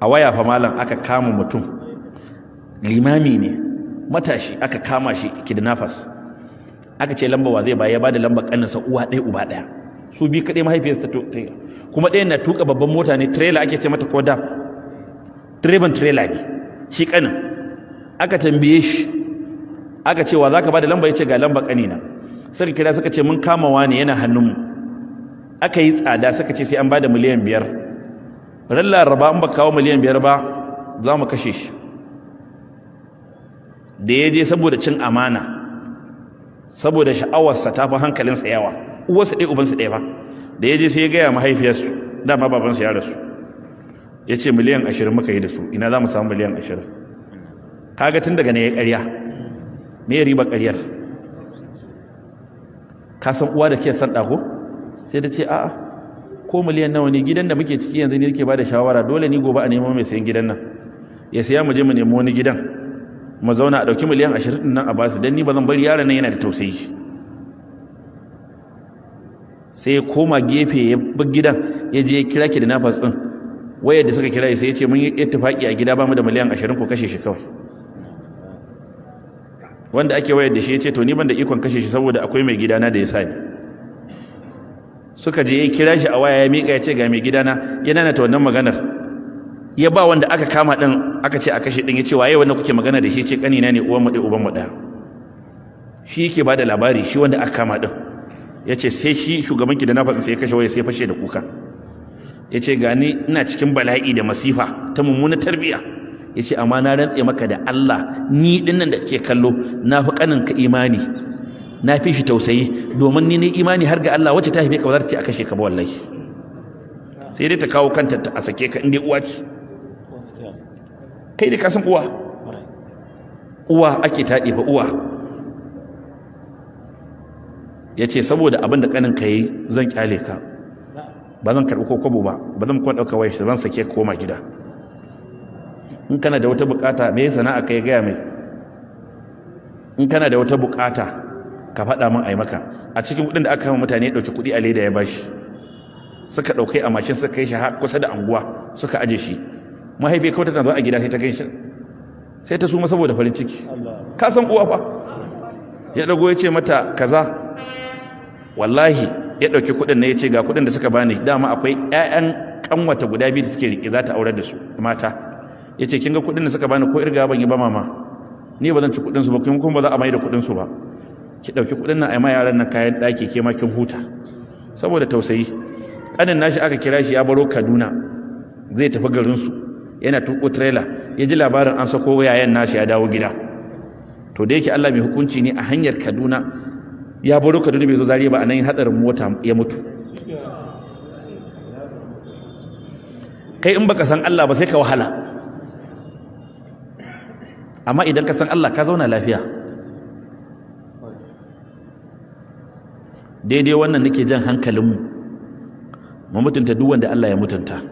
A waya fa malam aka kama mutum, limami ne matashi, aka kama shi kidnappers. Aka ce lamba wa zai ba, ya bada lamba kaninsa, uwa ɗaya uba ɗaya, su bi kaɗai mahaifiyarsa ta, kuma ɗayan na tuka babban mota ne, trailer ake ce mata ko da direban trailer ne shi kanin. Aka tambaye shi, aka ce wa zaka bada lamba, yace ga lamba kanina. Suka kira suka ce mun kama wani yana hannunmu. Aka yi tsada, suka ce sai an bada 5 miliyan ran Laraba, in ba kawo 5 miliyan ba za mu kashe shi. Da ya je, saboda cin amana, saboda sha'awarsa ta fi hankalinsa yawa, uwarsa ɗaya ubansa ɗaya ba, da ya je sai ya gaya mahaifiyarsu, dama babansa ya rasu, ya ce 20 miliyan muka yi da su, ina za mu samu 20 miliyan? Kaga tun daga ne ya ƙarya. Me ya riba ƙaryar? Ka san uwa da ke san ɗako, sai ta ce a'a, ko miliyan nawa ne, gidan da muke ciki yanzu ne nake ba da shawara, dole ni gobe a nemo mai sayan gidan nan ya saya, mu je mu nemi wani gidan mu zauna, a ɗauki 20 miliyan ɗin nan a basu, don ni ba zan bari yaron nan yana da tausayi. Sai ya koma gefe ya bar gidan, ya je ya kira kidnappers ɗin. Wayar da suka kira, sai ya ce mun yi ittifaki a gida, ba mu da 20 miliyan, ko kashe shi kawai. Wanda ake wayar da shi ya ce to ni ban da ikon kashe shi saboda akwai mai gidana da ya sa ni. Suka je, ya kira shi a waya, ya miƙa, ya ce ga mai gidana, ya nanata wannan maganar. Ya ba wanda aka kama din, aka ce a kashe din, ya ce waye wanda kuke magana da shi? Ce kanina ne, uwan mu ɗaya uban mu ɗaya. Shi yake ba da labari, shi wanda aka kama din, ya ce sai shi shugaban ki da na faɗin sai ya kashe waya, sai ya fashe da kuka, ya ce gani ina cikin bala'i da masifa ta mummunar tarbiyya, ya ce amma na rantse maka da Allah, ni dinnan da ke kallo na fi kaninka imani, na fi shi tausayi, domin ni ne imani har ga Allah, wacce ta haife ka ba za ta ce a kashe ka ba wallahi, sai dai ta kawo kanta a sake ka, inda uwa ce. Kai dai ka san uwa, uwa ake taɗi fa uwa. Ya ce saboda abin da kanin ka yi zan kyale ka, ba zan karɓi ko kwabo ba, ba zan kuma ɗauka wayar, zan sake koma gida. In kana da wata bukata, me sana'a ka, ya gaya mai, in kana da wata bukata ka faɗa min ai maka. A cikin kuɗin da aka kama mutane, ya ɗauki kuɗi a leda ya bashi. Suka ɗaukai a mashin, suka kai shi har kusa da anguwa suka aje shi. Mahaifi kawai tana zuwa a gida sai ta gan shi, sai ta suma saboda farin ciki. Ka san uwa fa. Ya dago ya ce mata kaza, wallahi ya ɗauki kuɗin na, ya ce ga kuɗin da suka bani. Dama akwai ƴaƴan kanwata guda biyu da suke riƙe, za ta aurar da su mata. Ya ce kin ga kuɗin da suka bani, ko irga ban yi ba mama, ni ba zan ci kuɗin su ba, kuma ba za a mai da kuɗin su ba. Ki ɗauki kuɗin nan a ma yaran nan kayan ɗaki, ke ma kin huta. Saboda tausayi. Ƙanin nashi aka kira shi, ya baro Kaduna zai tafi garin su, yana tuko trailer, ya ji labarin an sako yayan nashi ya dawo gida. To da yake Allah mai hukunci ne, a hanyar Kaduna, ya baro Kaduna bai zo Zariya ba, a nan hatsarin mota ya mutu. Kai in baka san Allah ba sai ka wahala, amma idan ka san Allah ka zauna lafiya. Daidai wannan nake jan hankalinmu, mu mutunta duk wanda Allah ya mutunta.